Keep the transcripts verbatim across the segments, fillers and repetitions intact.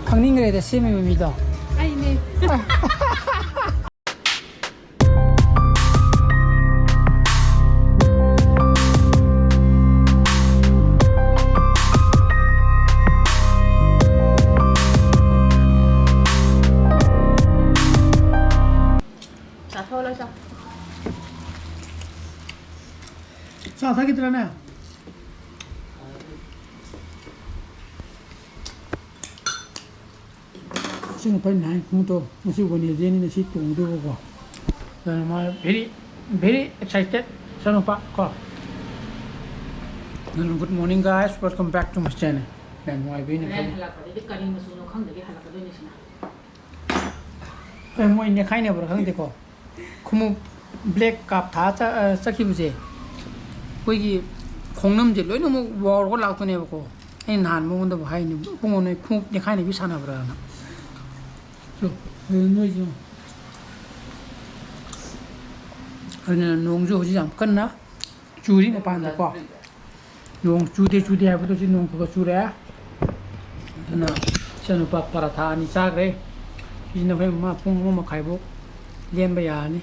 ꯈꯪꯅꯤꯡꯈ꯭ꯔꯦꯗ ꯁꯦꯝꯃꯤꯕ ꯃꯤꯗꯣ꯫ ꯑꯩꯅꯦ꯫ ꯆꯥꯊꯣꯛꯑꯣ ꯂꯣꯏ ꯆꯥꯎ꯫ ꯆꯥ ꯊꯛꯈꯤꯗ꯭ꯔꯅꯦ? ꯁꯤ ꯅꯨꯄꯥ ꯅꯥꯏꯟ ꯈꯣꯡꯎꯞꯇꯣ ꯉꯁꯤ Wednesdayꯅꯤꯅ ꯁꯤ ꯇꯣꯡꯗꯣꯏꯕꯀꯣ꯫ ꯑꯗꯨꯅ ꯃꯥ very, very excited, ꯏꯆꯥꯅꯨꯄꯥ ꯀꯣ꯫ ꯑꯗꯨꯅ good morning guys, welcome back to my channel꯫ ꯌꯥꯝ ꯅꯨꯡꯉꯥꯏꯕꯩꯅ ꯈꯜꯂꯤ꯫ ꯍꯜꯂꯛꯄꯗꯗꯤ ꯀꯔꯤ ꯃꯆꯨꯅꯣ ꯈꯪꯗꯕꯤ ꯍꯜꯂꯛꯀꯗꯣꯏꯅꯤ ꯁꯤꯅ꯫ ꯑꯦ, ꯃꯣꯏ ꯅꯦꯈꯥꯏꯅꯕ꯭ꯔꯥ ꯈꯪꯗꯦꯀꯣ꯫ ꯈꯣꯡꯎꯞ black ꯀꯥꯞ ꯊꯥ ꯆ-, ꯑ, ꯆꯠꯈꯤꯕꯁꯦ, ꯑꯩꯈꯣꯏꯒꯤ ꯈꯣꯡꯅꯝꯁꯦ ꯂꯣꯏꯅꯃꯛ ꯋꯥꯎꯔꯒ ꯂꯥꯛꯇꯣꯏꯅꯦꯕꯀꯣ꯫ ꯑꯩꯅ ꯅꯍꯥꯟ ꯃꯉꯣꯟꯗꯕꯨ ꯍꯥꯏꯅꯤ, "ꯏꯕꯨꯡꯉꯣ, ꯅꯣꯏ ꯈꯣꯡꯎꯞ ꯅꯦꯈꯥꯏꯅꯕꯤ ꯁꯥꯟꯅꯕ꯭ꯔꯥꯅ?" ꯆꯨ, ꯑꯗꯨ ꯅꯣꯏꯁꯨ꯫ ꯑꯗꯨꯅ ꯅꯣꯡꯁꯨ ꯍꯧꯖꯤꯛ ꯌꯥꯝ ꯀꯟꯅ ꯆꯨꯔꯤ ꯃꯄꯥꯟꯗꯀꯣ꯫ ꯅꯣꯡ ꯆꯨꯗꯦ ꯆꯨꯗꯦ ꯍꯥꯏꯕꯗꯣ ꯍꯧꯖꯤꯛ ꯅꯣꯡ ꯈꯔ ꯈꯔ ꯆꯨꯔꯛꯑꯦ꯫ ꯑꯗꯨꯅ ꯏꯆꯥꯅꯨꯄꯥ ꯄꯔꯥꯊꯥ ꯑꯅꯤ ꯆꯥꯈ꯭ꯔꯦ꯫ ꯁꯤꯁꯤꯅ ꯍꯣꯔꯦꯟ ꯃꯥ ꯄꯨꯡ ꯑꯃ ꯃꯈꯥꯏꯐꯥꯎ ꯂꯦꯟꯕ ꯌꯥꯔꯅꯤ꯫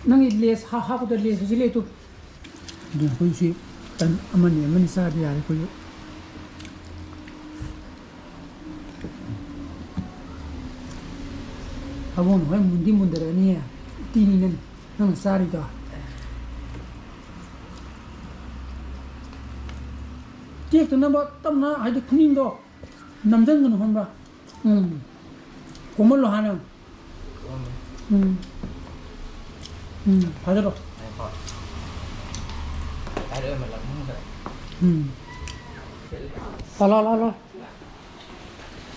ꯅꯪꯒꯤ ꯂꯦꯁ ꯍꯥ-, ꯍꯥꯞꯄꯗ ꯂꯦꯁ ꯍꯧꯖꯤꯛ ꯂꯩꯇꯣ꯫ ꯑꯗꯨꯅ ꯑꯩꯈꯣꯏ ꯁꯤ ꯇꯟ ꯑꯃꯅꯤ, ꯑꯃꯅꯤ ꯆꯥꯕ ꯌꯥꯔꯦ ꯑꯩꯈꯣꯏꯁꯨ꯫ ꯑꯕꯣꯛꯅ ꯍꯣꯔꯦꯟ ꯃꯨꯟꯗꯤ ꯃꯨꯟꯊꯔꯛꯑꯅꯤꯌꯦ꯫ ꯎꯇꯤꯅꯤ ꯅꯪ, ꯅꯪꯅ ꯆꯥꯔꯤꯗꯣ꯫ ꯇꯦꯛꯇꯅꯕ ꯇꯞꯅ, ꯍꯥꯏꯗꯤ ꯈꯨꯅꯤꯡꯗꯣ ꯅꯝꯖꯟꯒꯅꯨ ꯈꯪꯕ꯭ꯔꯥ? ꯎꯝ꯫ ꯀꯣꯝꯍꯜꯂꯣ ꯍꯥꯟꯅ꯫ ꯎꯝ꯫ ꯎꯝ, ꯐꯥꯖꯜꯂꯣ꯫ ꯎꯝ꯫ ꯂꯥ, ꯂꯥ, ꯂꯥ, ꯂꯥ꯫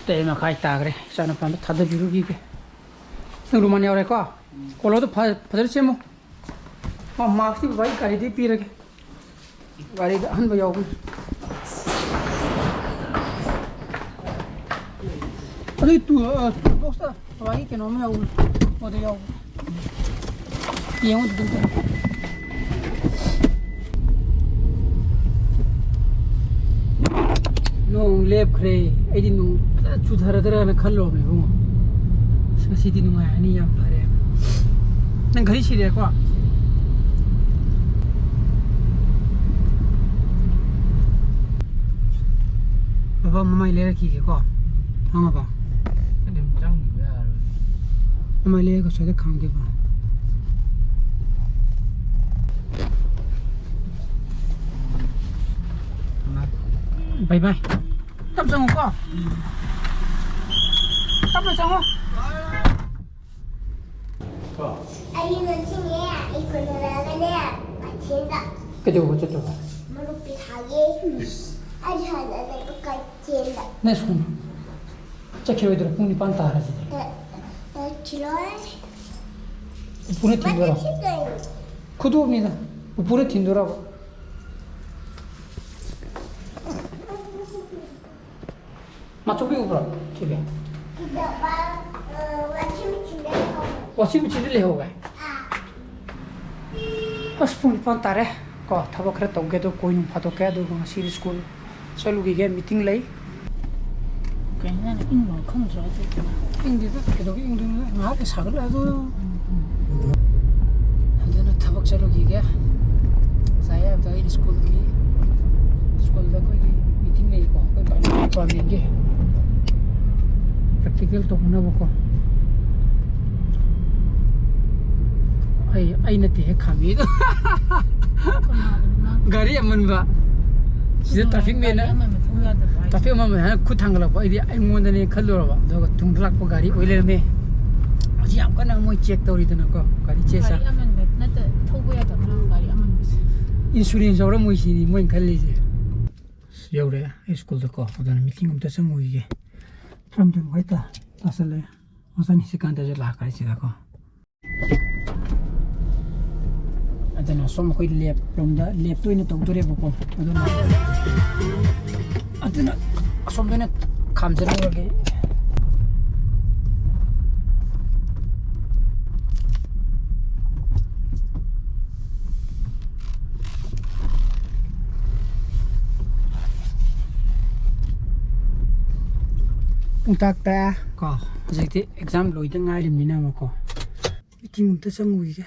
ꯇꯔꯦꯠ ꯃꯈꯥꯏ ꯇꯥꯈ꯭ꯔꯦ꯫ ꯏꯆꯥꯅꯨꯄꯥꯗ ꯊꯥꯗꯕꯤꯔꯨꯈꯤꯒꯦ꯫ ꯅꯪ ꯔꯨꯃꯥꯟ ꯌꯥꯎꯔꯦꯀꯣ? ꯀꯣꯂꯣꯗꯣ ꯐ-, ꯐꯖꯅ ꯁꯦꯝꯃꯨ꯫ ꯃꯥ ꯃꯥꯛꯁꯇꯤ ꯕꯕꯥꯒꯤ ꯒꯥꯔꯤꯗꯒꯤ ꯄꯤꯔꯒꯦ꯫ ꯒꯥꯔꯤꯗ ꯑꯍꯟꯕ ꯌꯥꯎꯕꯅꯤ꯫ ꯑꯗꯨꯒꯤ ꯇꯨ, ꯑ, ꯇꯨꯜ ꯕꯣꯛꯁꯇ ꯕꯕꯥꯒꯤ ꯀꯩꯅꯣꯝ ꯌꯥꯎꯕꯅꯤ꯫ ꯑꯗꯨ ꯌꯥꯎꯕꯅꯤ꯫ ꯌꯦꯡꯉꯨ ꯑꯗꯨꯝ꯫ ꯅꯣꯡ ꯂꯦꯞꯈ꯭ꯔꯦ꯫ ꯑꯩꯗꯤ ꯅꯣꯡ ꯐꯖꯅ ꯆꯨꯊꯔꯗ꯭ꯔꯥꯅ ꯈꯜꯂꯨꯔꯕꯅꯦ ꯏꯕꯨꯡꯉꯣ꯫ ꯑꯁ, ꯉꯁꯤꯗꯤ ꯅꯨꯡꯉꯥꯏꯔꯅꯤ, ꯌꯥꯝ ꯐꯔꯦ꯫ ꯅꯪ ꯘꯔꯤ ꯁꯤꯔꯦꯀꯣ? ꯕꯕꯥ ꯃꯃꯥꯏ ꯂꯩꯔꯛꯈꯤꯒꯦꯀꯣ꯫ ꯈꯪꯉꯕ? ꯑꯗꯨꯝ ꯆꯪꯈꯤꯕ ꯌꯥꯔꯣꯏ꯫ ꯃꯃꯥꯏ ꯂꯩꯔꯒ ꯁ꯭ꯋꯥꯏꯗ ꯈꯥꯝꯒꯦꯕ꯫ ꯕꯥꯏ ꯕꯥꯏ꯫ ꯇꯞ ꯆꯪꯉꯨꯀꯣ꯫ ꯇꯞꯅ ꯆꯪꯉꯣ꯫ ꯑꯩ ꯉꯁꯤꯅꯦ, ꯑꯩ ꯀꯣꯟꯅꯔꯛꯑꯒꯅꯦ, ꯀꯩꯊꯦꯜꯗ ꯀꯩꯗꯧꯕ ꯆꯠꯇꯧꯕ? ꯃꯔꯨꯞ ꯄꯩꯁꯥꯒꯤ꯫ ꯑꯩ ꯍꯥꯟꯅ ꯂꯩꯕ ꯀꯩꯊꯦꯜꯗ꯫ ꯅꯪ ꯁ꯭ꯀꯨꯜ ꯆꯠꯈꯤꯔꯣꯏꯗ꯭ꯔꯣ? ꯄꯨꯡ ꯅꯤꯄꯥꯟ ꯇꯥꯔꯁꯤꯗꯤ꯫ ꯆꯠ-, ꯆꯠꯈꯤꯔꯣꯏ꯫ ꯎꯄꯨꯅ ꯊꯤꯟꯗꯣꯏꯔꯣ? ꯃꯇꯝꯁꯤ ꯀꯩꯅꯣ? ꯈꯨꯗꯣꯞꯅꯤꯗ꯫ ꯎꯄꯨꯅ ꯊꯤꯟꯗꯣꯏꯔꯕ? ꯃꯆꯨ ꯄꯤꯎꯕ꯭ꯔꯣ? ꯁꯤꯒꯤ꯫ ꯀꯩꯗꯧꯕ? ꯑ, washing machine ꯗ ꯂꯩꯍꯧꯕ꯫ Washing machine ꯗ ꯂꯩꯍꯧꯕ? ꯑꯥ꯫ ꯑꯁ, ꯄꯨꯡ ꯅꯤꯄꯥꯟ ꯇꯥꯔꯦ꯫ ꯀꯣ, ꯊꯕꯛ ꯈꯔ ꯇꯧꯒꯦ, ꯑꯗꯨ ꯀꯣꯏ ꯅꯨꯡ ꯐꯥꯗꯣꯛꯀꯦ, ꯑꯗꯨꯒ ꯉꯁꯤꯗꯤ ꯁ꯭ꯀꯨꯜ ꯆꯠꯂꯨꯈꯤꯒꯦ, ꯃꯤꯇꯤꯡ ꯂꯩ꯫ ꯀꯩꯅꯣ ꯅꯪꯅ ꯏꯪꯕ ꯈꯪꯗ꯭ꯔꯣ ꯑꯗꯨꯗꯤ? ꯏꯪꯗꯦꯗ, ꯀꯩꯗꯧꯕꯩ ꯏꯪꯗꯣꯏꯅꯣꯗ? ꯉꯥꯏꯍꯥꯛ ꯂꯩ ꯁꯥꯒꯠꯂꯛꯑꯗꯣꯏꯅꯤ꯫ ꯑꯗꯨꯅ ꯊꯕꯛ ꯆꯠꯂꯨꯈꯤꯒꯦ꯫ ꯉꯁꯥꯏ ꯍꯥꯏꯕꯗꯣ ꯑꯩ ꯁ꯭ꯀꯨꯜꯒꯤ, ꯁ꯭ꯀꯨꯜꯗ ꯑꯩꯈꯣꯏꯒꯤ ꯃꯤꯇꯤꯡ ꯂꯩꯀꯣ, ꯑꯩꯈꯣꯏ ꯄꯥꯔꯃꯤꯟꯒꯤ ꯄ꯭ꯔꯦꯛꯇꯤꯀꯦꯜ ꯇꯧꯅꯅꯕꯀꯣ꯫ ꯑꯩ, ꯑꯩ ꯅꯠꯇꯦꯍꯦ ꯈꯥꯝꯃꯤꯗꯣ꯫ ꯒꯥꯔꯤ ꯑꯃꯟꯕ꯫ ꯁꯤꯗ ꯇ꯭ꯔꯥꯐꯤꯛ ꯃꯦꯟꯅ, ꯒꯥꯔꯤ ꯑꯃꯟꯕ ꯊꯧ ꯌꯥꯗꯕ ꯍꯥꯏꯁꯦ꯫ ꯇ꯭ꯔꯥꯐꯤꯛ ꯑꯃꯟꯕ ꯍꯥꯏꯅ ꯈꯨꯠ ꯊꯥꯡꯒꯠꯂꯛꯄ, ꯑꯩꯗꯤ ꯑꯩꯉꯣꯟꯗꯅꯦ ꯈꯜꯂꯨꯔꯕ, ꯑꯗꯨꯒ ꯊꯨꯡꯂꯛꯄ ꯒꯥꯔꯤ ꯑꯣꯏ ꯂꯩꯔꯝꯃꯦ꯫ ꯍꯧꯖꯤꯛ ꯌꯥꯝ ꯀꯟꯅ ꯃꯣꯏ ꯆꯦꯛ ꯇꯧꯔꯤꯗꯅꯀꯣ, ꯒꯥꯔꯤ ꯆꯦ ꯆꯥꯡ꯫ ꯒꯥꯔꯤ ꯑꯃꯟꯕ ꯅꯠꯇ-, ꯊꯧꯕ ꯌꯥꯗꯕ ꯒꯥꯔꯤ ꯑꯃꯟꯕꯁꯦ꯫ ꯏꯟꯁꯨꯔꯦꯟꯁ ꯌꯥꯎꯔꯝꯃꯣꯏ ꯁꯤꯅꯤ ꯃꯣꯏꯅ ꯈꯜꯂꯤꯁꯦ꯫ ꯑꯁ, ꯌꯧꯔꯦ ꯑꯩ ꯁ꯭ꯀꯨꯜꯗꯀꯣ, ꯑꯗꯨꯅ ꯃꯤꯇꯤꯡ ꯑꯝꯇ ꯆꯪꯉꯨꯈꯤꯒꯦ꯫ ꯇꯔꯥꯃꯥꯊꯣꯏ ꯃꯈꯥꯏ ꯇꯥ-, ꯇꯥꯁꯜꯂꯛꯑꯦ꯫ ꯑꯣꯖꯥꯅꯤ ꯁꯤꯀꯥꯟꯗꯁꯨ ꯂꯥꯛꯈ꯭ꯔꯦ ꯁꯤꯗꯀꯣ꯫ ꯑꯗꯨꯅ ꯁꯣꯝ ꯑꯩꯈꯣꯏ ꯂꯦꯞ ꯔꯣꯝꯗ, ꯂꯦꯞꯇ ꯑꯣꯏꯅ ꯇꯧꯗꯣꯔꯦꯕꯀꯣ꯫ ꯑꯗꯨꯅ, ꯑꯗꯨꯅ ꯑꯁꯣꯝꯗ ꯑꯣꯏꯅ ꯈꯥꯝꯖꯜꯂꯨꯔꯒꯦ꯫ ꯄꯨꯡ ꯇꯔꯥ ꯇꯔꯥ ꯀꯣ, ꯍꯧꯖꯤꯛꯇꯤ ꯑꯦꯛꯖꯥꯝ ꯂꯣꯏꯗ ꯉꯥꯏꯔꯤꯕꯅꯤꯅ ꯑꯃꯨꯛꯀꯣ ꯃꯤꯇꯤꯡ ꯑꯝꯇ ꯆꯪꯉꯨꯈꯤꯒꯦ꯫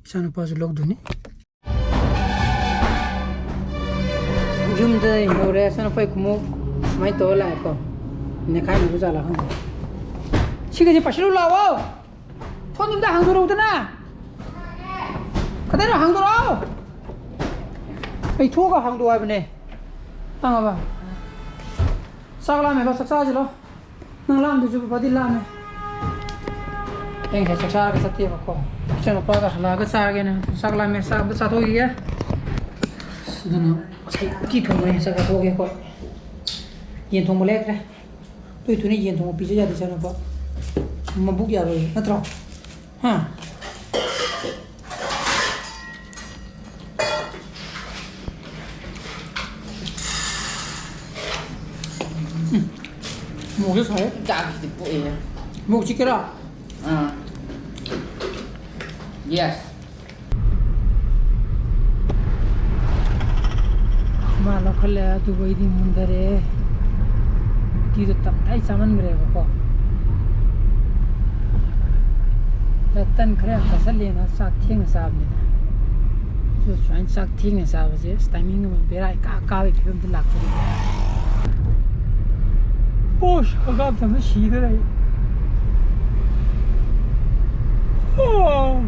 ꯏꯆꯥꯅꯨꯄꯥꯁꯨ ꯂꯧꯗꯣꯏꯅꯤ꯫ ꯌꯨꯝꯗ ꯌꯧꯔꯦ꯫ ꯏꯆꯥꯅꯨꯄꯥꯒꯤ ꯈꯣꯡꯎꯞ ꯁꯨꯃꯥꯏꯅ ꯇꯧꯔ ꯂꯥꯛꯑꯦꯀꯣ꯫ ꯅꯦꯈꯥꯏꯅꯕ ꯖꯥꯠꯂꯥ ꯈꯪꯗꯦ꯫ ꯁꯤꯒꯁꯦ ꯄꯥꯏꯁꯤꯜꯂꯨ ꯂꯥꯛꯑꯣ꯫ ꯊꯣꯡꯗꯨꯝꯗ ꯍꯥꯡꯗꯣꯔꯛꯎꯗꯅ꯫ ꯀꯗꯥꯏꯅꯣ ꯍꯥꯡꯗꯣꯔꯛꯑꯣ꯫ ꯑꯩ ꯊꯣꯛꯑꯒ ꯍꯥꯡꯗꯣꯛꯑꯣ ꯍꯥꯏꯕꯅꯦ꯫ ꯈꯪꯉꯕ? ꯆꯥꯛ ꯂꯥꯝꯃꯦꯕ, ꯆꯥꯛ ꯆꯥꯁꯤꯂꯣ꯫ ꯅꯪ ꯂꯥꯝꯗꯁꯨ ꯐꯗꯤ ꯂꯥꯝꯃꯦ꯫ ꯑꯩ ꯉꯁꯥꯏ ꯆꯥꯛ ꯆꯥꯔꯒ ꯆꯠꯇꯦꯕꯀꯣ꯫ ꯏꯆꯟ ꯅꯨꯄꯥꯒ ꯍꯜꯂꯛꯑꯒ ꯆꯥꯒꯦꯅ ꯆꯥꯛ ꯂꯥꯝꯃꯦ, ꯆꯥꯛ ꯑꯝꯇ ꯆꯥꯊꯣꯛꯈꯤꯒꯦ꯫ ꯑꯁ, ꯑꯗꯨꯅ ꯉꯁꯥꯏ ꯎꯇꯤ ꯊꯣꯡꯕꯅꯦ, ꯆꯥꯛ ꯆꯥꯊꯣꯛꯑꯒꯦ ꯑꯩꯈꯣꯏ꯫ ꯌꯦꯟ ꯊꯣꯡꯕ ꯂꯩꯔꯛꯇ꯭ꯔꯦ꯫ ꯇꯣꯏ ꯇꯣꯏꯅ ꯌꯦꯟ ꯊꯣꯡꯕ ꯄꯤꯖ ꯌꯥꯗꯦ ꯏꯆꯟ ꯅꯨꯄꯥ꯫ ꯃꯕꯨꯛ ꯌꯥꯔꯣꯏ ꯅꯠꯇ꯭ꯔꯣ? ꯍꯥ? ꯎꯝ꯫ ꯃꯣꯔꯣꯛꯁꯦ ꯁꯥꯏꯍꯦ꯫ ꯆꯥꯛꯁꯤꯗꯤ ꯄꯣꯛꯑꯦꯍꯦ꯫ ꯃꯣꯔꯣꯛ ꯆꯤꯛꯀꯦꯔꯥ? ꯑꯥ꯫ Yes꯫ ꯃꯥ ꯂꯧꯈꯠꯂꯦ, ꯑꯗꯨꯕꯨ ꯑꯩꯗꯤ ꯃꯨꯟꯊꯔꯦ꯫ ꯎꯇꯤꯗꯣ ꯇꯞꯇꯥꯏ ꯆꯥꯃꯟꯈ꯭ꯔꯦꯕꯀꯣ꯫ ꯇꯟ ꯈꯔ ꯌꯥꯝ ꯆꯥꯁꯜꯂꯦꯅ ꯆꯥꯛ ꯊꯦꯡꯅ ꯆꯥꯕꯅꯤꯅ꯫ ꯑꯗꯨ ꯁꯨꯃꯥꯏꯅ ꯆꯥꯛ ꯊꯦꯡꯅ ꯆꯥꯕꯁꯦ ꯑꯁ timing ꯑꯃ ꯕꯦꯔꯥ ꯏꯀꯥ ꯀꯥꯕꯒꯤ ꯐꯤꯕꯝꯗ ꯂꯥꯛꯇꯣꯔꯤ꯫ ꯑꯣꯁ, ꯍꯪꯒꯥꯝ ꯆꯝꯐꯨꯠ ꯁꯤꯗꯣꯔꯦ ꯑꯩ꯫ ꯑꯣ꯫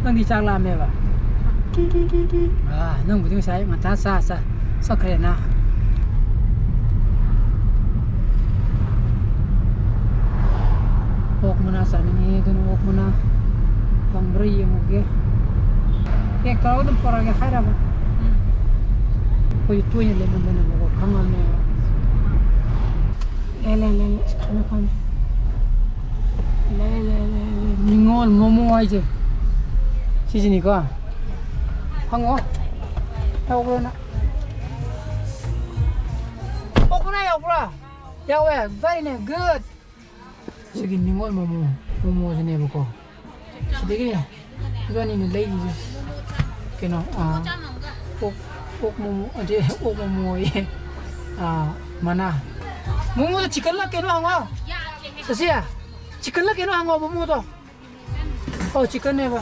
ꯅꯪꯗꯤ ꯆꯥꯛ ꯂꯥꯝꯃꯦꯕ? ꯑꯥ, ꯅꯪꯕꯨꯗꯤ ꯉꯁꯥꯏ ꯉꯟꯇꯥ ꯆꯥ ꯆꯥ ꯆꯠꯈ꯭ꯔꯦꯅ꯫ ꯑꯣꯛ ꯃꯅꯥ ꯆꯥꯅꯤꯡꯉꯤ, ꯑꯗꯨꯅ ꯑꯣꯛ ꯃꯅꯥ ꯐꯪꯕ꯭ꯔꯥ ꯌꯦꯡꯉꯨꯒꯦ꯫ Pack ꯇꯧꯔꯒ ꯑꯗꯨꯝ ꯄꯨꯔꯛꯑꯒꯦ ꯍꯥꯏꯔꯕ? ꯑꯩꯈꯣꯏ ꯇꯣꯏꯅ ꯂꯩꯃꯟꯗꯅꯕꯀꯣ ꯈꯪꯉꯕꯅꯦꯕ꯫ ꯂꯩ, ꯂꯩ, ꯂꯩ, ꯂꯩ꯫ ꯈꯪꯉꯦ, ꯈꯪꯉꯦ꯫ ꯂꯩ, ꯂꯩ, ꯂꯩ, ꯂꯩ꯫ ꯅꯤꯉꯣꯜ ꯃꯣꯃꯣ ꯍꯥꯏꯁꯦ ꯁꯤꯁꯤꯅꯤꯀꯣ꯫ ꯍꯪꯉꯣ꯫ ꯌꯥꯎꯕ꯭ꯔꯣ ꯅꯪ? ꯑꯣꯛ ꯃꯅꯥ ꯌꯥꯎꯕ꯭ꯔꯣ? ꯌꯥꯎꯋꯦ꯫ Very good꯫ ꯁꯤꯒꯤ ꯅꯤꯉꯣꯜ ꯃꯣꯃꯣ, ꯃꯣꯃꯣꯁꯤꯅꯦꯕꯀꯣ꯫ ꯁꯤꯗꯒꯤ ꯏꯕꯥꯅꯤꯅ ꯂꯩꯔꯤꯁꯦ ꯀꯩꯅꯣ, ꯑꯥ, ꯑꯣꯛ, ꯑꯣꯛ ꯃꯣꯃꯣ, ꯑꯗꯩ ꯑꯣꯛ ꯃꯣꯃꯣ ꯑꯌꯦ꯫ ꯑꯥ, ꯃꯅꯥ꯫ ꯃꯣꯃꯣꯗꯣ ꯆꯤꯛꯀꯟꯂ ꯀꯩꯅꯣ ꯍꯪꯉꯣ꯫ ꯆꯠꯁꯤ꯫ ꯆꯤꯛꯀꯟꯂ ꯀꯩꯅꯣ ꯍꯪꯉꯣ ꯃꯣꯃꯣꯗꯣ꯫ ꯑꯣ, ꯆꯤꯛꯀꯟꯅꯦꯕ꯫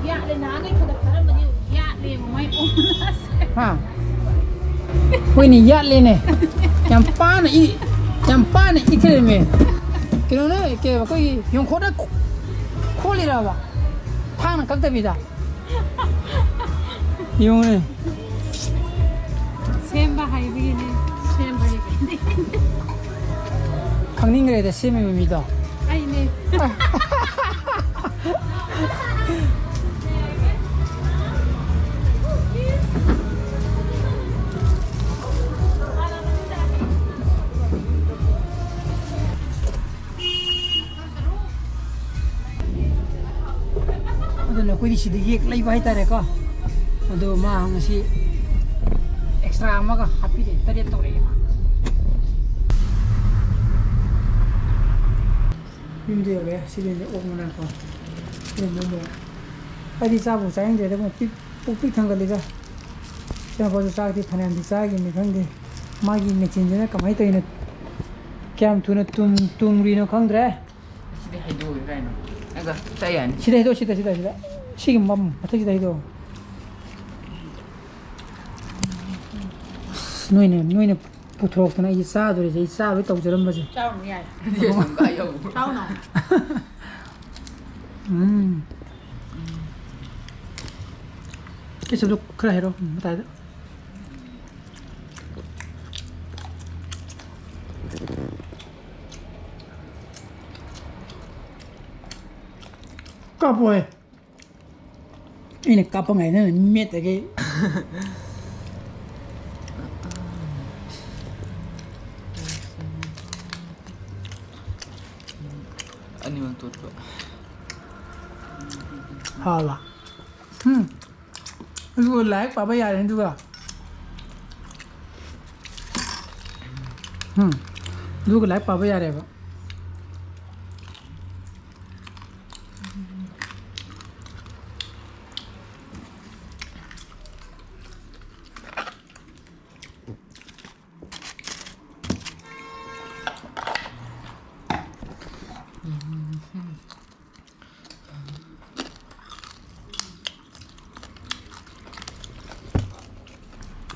ꯌꯥꯠꯂꯦ, ꯅꯍꯥꯟꯒꯩ ꯈꯔ ꯐꯔꯝꯕꯅꯤ, ꯌꯥꯠꯂꯦ, ꯃꯃꯥꯏ ꯑꯣꯟꯅꯁꯦ꯫ ꯍꯥ? ꯍꯣꯏꯅꯦ, ꯌꯥꯠꯂꯦꯅꯦ꯫ ꯌꯥꯝ ꯄꯥꯅ ꯏ-, ꯌꯥꯝ ꯄꯥꯅ ꯏꯠꯈ꯭ꯔꯦꯃꯦ꯫ ꯀꯩꯅꯣꯅꯦ, ꯀꯩ, ꯑꯩꯈꯣꯏꯒꯤ ꯌꯣꯡꯈꯣꯠꯅ ꯈꯣ-, ꯈꯣꯠꯂꯤꯔꯕ? ꯊꯥꯡꯅ ꯀꯛꯇꯕꯤꯗ? ꯌꯦꯡꯉꯨꯅꯦ꯫ ꯁꯦꯝꯕ ꯍꯩꯕꯒꯤꯅꯦ, ꯁꯦꯝꯕ ꯍꯩꯕꯒꯤꯅꯦ꯫ ꯈꯪꯅꯤꯡꯈ꯭ꯔꯦꯗ, ꯁꯦꯝꯃꯤꯕ ꯃꯤꯗꯣ꯫ ꯑꯩꯅꯦ꯫ ꯑꯗꯨꯅ ꯑꯩꯈꯣꯏꯗꯤ ꯁꯤꯗꯒꯤ ꯍꯦꯛ ꯂꯩꯕ ꯍꯥꯏꯇꯥꯔꯦꯀꯣ꯫ ꯑꯗꯣ ꯃꯥ ꯉꯁꯤ extra ꯑꯃꯒ ꯍꯥꯞꯄꯤꯔꯦ, ꯇꯔꯦꯠ ꯇꯧꯔꯛꯑꯦ ꯃꯥ꯫ ꯌꯨꯝꯗ ꯌꯧꯔꯦ, ꯁꯤꯗꯅꯦ ꯑꯣꯛ ꯃꯅꯥꯀꯣ꯫ ꯁꯤꯗꯅꯦ ꯑꯃꯨꯛ ꯑꯩꯗꯤ ꯆꯥꯕꯨ ꯆꯥꯅꯤꯡꯗ꯭ꯔꯦꯗ, ꯑꯃꯨꯛ ꯄꯤꯛ, ꯄꯨꯛ ꯄꯤꯛ ꯊꯟꯒꯠꯂꯤꯗ꯫ ꯏꯆꯥꯅꯨꯄꯥꯁꯨ ꯆꯥꯛꯇꯤ ꯐꯅꯌꯥꯝꯗꯤ ꯆꯥꯈꯤꯕꯅꯤ ꯈꯪꯗꯦ꯫ ꯃꯥꯒꯤ ꯃꯦꯆꯤꯟꯁꯤꯅ ꯀꯃꯥꯏꯅ ꯇꯧꯔꯤꯅꯣ, ꯀꯌꯥꯝ ꯊꯨꯅ ꯇꯨꯝ-, ꯇꯨꯝꯈ꯭ꯔꯤꯅꯣ ꯈꯪꯗ꯭ꯔꯦ꯫ ꯁꯤꯗꯤ ꯍꯩꯗꯣꯛꯑꯣ ꯀꯩꯅꯣ꯫ ꯅꯪꯒ ꯆꯥ ꯌꯥꯅꯤ꯫ ꯁꯤꯗ ꯍꯩꯗꯣꯛꯑꯣ, ꯁꯤꯗ, ꯁꯤꯗ, ꯁꯤꯗ꯫ ꯁꯤꯒꯤ ꯃꯝ-, ꯃꯊꯛꯁꯤꯗ ꯍꯩꯗꯣꯛꯑꯣ꯫ ꯑꯁ, ꯅꯣꯏꯅ, ꯅꯣꯏꯅ ꯄꯨꯊꯣꯔꯛꯇꯅ ꯑꯩꯁꯦ ꯆꯥꯗꯣꯔꯤꯁꯦ, ꯑꯩ ꯆꯥꯕꯩ ꯇꯧꯖꯔꯝꯕꯁꯦ꯫ ꯆꯥꯎꯅꯨ ꯌꯥꯏ꯫ ꯆꯥꯎꯅꯨ꯫ ꯎꯝ꯫ ꯀꯦꯆꯞꯇꯣ ꯈꯔ ꯍꯩꯔꯣ, ꯎꯝ, ꯃꯇꯥꯏꯗ꯫ ꯀꯥꯞꯄꯣꯍꯦ꯫ ꯑꯩꯅ ꯀꯥꯞꯄ ꯉꯥꯏ ꯅꯪꯅ ꯃꯦꯠꯇꯒꯤ꯫ ꯑꯅꯤꯃꯛ ꯇꯣꯠꯄ꯫ ꯍꯥꯎꯂ꯫ ꯎꯝ꯫ ꯑꯗꯨꯒ ꯂꯥꯏꯔꯤꯛ ꯄꯥꯕ ꯌꯥꯔꯦ ꯑꯗꯨꯒ꯫ ꯎꯝ꯫ ꯑꯗꯨꯒ ꯂꯥꯏꯔꯤꯛ ꯄꯥꯕ ꯌꯥꯔꯦꯕ꯫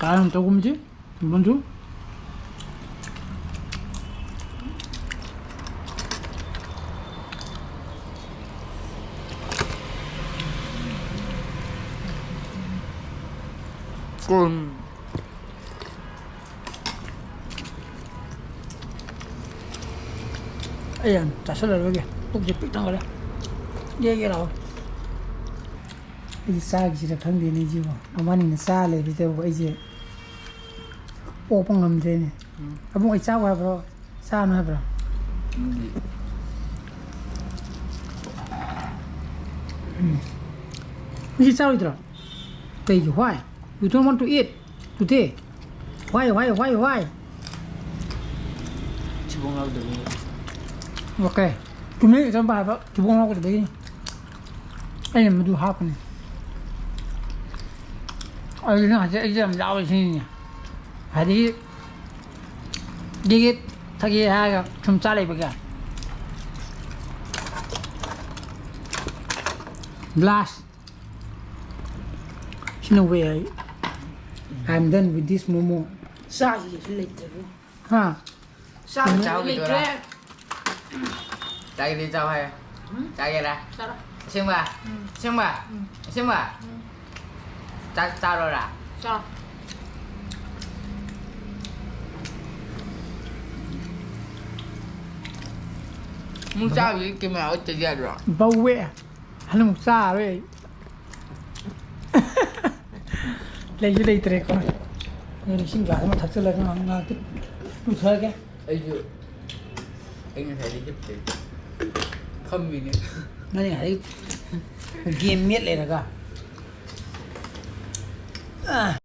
ꯆꯥꯔ ꯑꯃ ꯇꯧꯒꯨꯝꯁꯤ꯫ ꯕꯟꯖꯨ꯫ ꯀꯣꯟ꯫ ꯑꯩ ꯌꯥꯝ ꯆꯥꯁꯤꯜꯂꯔꯣꯏꯒꯦ꯫ ꯄꯨꯛꯁꯦ ꯄꯤꯛ ꯊꯟꯒꯠꯂꯦ꯫ ꯌꯦꯒꯦ ꯂꯥꯛꯑꯣ꯫ ꯑꯩꯗꯤ ꯆꯥꯈꯤꯁꯤꯔ ꯈꯪꯗꯦꯅꯦ ꯑꯩꯁꯤꯕꯣ꯫ ꯃꯕꯥꯅꯤꯅ ꯆꯥ ꯂꯩꯕꯁꯤꯗꯕꯨ ꯑꯩꯁꯦ ꯑꯣꯛꯄ ꯉꯝꯗ꯭ꯔꯦꯅꯦ꯫ ꯎꯝ꯫ ꯑꯕꯨꯡ, ꯑꯩ ꯆꯥꯎ ꯍꯥꯏꯕ꯭ꯔꯣ? ꯆꯥꯅꯨ ꯍꯥꯏꯕ꯭ꯔꯣ? ꯎꯝ꯫ ꯎꯝ꯫ ꯉꯁꯤ ꯆꯥꯔꯣꯏꯗ꯭ꯔꯣ? ꯀꯩꯒꯤ? Why? You don't want to eat today? Why, why, why, why? ꯊꯤꯕꯣꯡ ꯂꯥꯎꯗꯕꯒꯤ꯫ Okay. ꯆꯨꯝꯃꯤ, ꯏꯆꯝ ꯍꯥꯏꯕ ꯊꯤꯕꯣꯡ ꯂꯥꯎꯗꯕꯒꯤꯅꯤ꯫ ꯑꯩꯅ ꯃꯗꯨ ꯍꯥꯞꯄꯅꯤ꯫ ꯑꯗꯨꯅ ꯍꯧꯖꯤꯛ ꯑꯩꯁꯦ ꯌꯥꯝ ꯌꯥꯎꯋꯦ ꯁꯤꯅꯤꯅꯦ꯫ ꯍꯥꯏꯗꯤ ꯒꯤꯒꯤꯠ ꯊꯛꯑꯦ ꯍꯥꯏꯔꯒ ꯁꯨꯝ ꯆꯥ ꯂꯩꯕꯒꯤ꯫ Last. ꯁꯤꯅ ꯋꯦ ꯑꯩ꯫ I am done with this momo. ꯆꯥꯈꯤꯒꯦꯁꯨ ꯂꯩꯇ꯭ꯔꯦꯕꯨ꯫ ꯍꯥ? ꯆꯥꯈꯤꯒꯦꯁꯨ ꯆꯥꯈꯤꯗꯣꯏꯔꯥ? ꯂꯩꯇ꯭ꯔꯦ꯫ ꯆꯥꯒꯦꯗꯤ ꯆꯥꯎ ꯍꯥꯏ꯫ ꯎꯝ? ꯆꯥꯒꯦꯔꯥ? ꯆꯥꯔꯣ꯫ ꯑꯁꯦꯡꯕ? ꯎꯝ꯫ ꯑꯁꯦꯡꯕ? ꯎꯝ꯫ ꯑꯁꯦꯡꯕ? ꯎꯝ꯫ ꯆꯥꯛ ꯆꯥꯔꯣꯔꯥ? ꯆꯥꯔꯣ꯫ ꯑꯃꯨꯛ ꯆꯥꯕꯗꯤ ꯀꯦꯃꯦꯔꯥ ꯎꯠꯇꯗꯤ ꯌꯥꯗ꯭ꯔꯣ? ꯕꯧꯋꯦ꯫ ꯍꯟꯗꯛ ꯑꯃꯨꯛ ꯆꯥꯔꯔꯣꯏ ꯑꯩ꯫ ꯂꯩꯁꯨ ꯂꯩꯇ꯭ꯔꯦꯀꯣ꯫ ꯑꯩꯅ ꯏꯁꯤꯡ ꯒ꯭ꯂꯥꯁ ꯑꯃ ꯊꯛꯆꯜꯂꯒ ꯉꯥꯏꯍꯥꯛ ꯉꯥꯏꯍꯥꯛꯇꯤ ꯂꯨꯊꯔꯒꯦ꯫ ꯑꯩꯁꯨ ꯑꯩ ꯉꯁꯥꯏꯗꯩ ꯍꯤꯞꯇꯦ꯫ ꯐꯝꯃꯤꯅꯦ꯫ ꯅꯪ ꯉꯁꯥꯏ ꯒꯦꯝ ꯃꯦꯠ ꯂꯩꯔꯒ꯫ ꯑꯥ꯫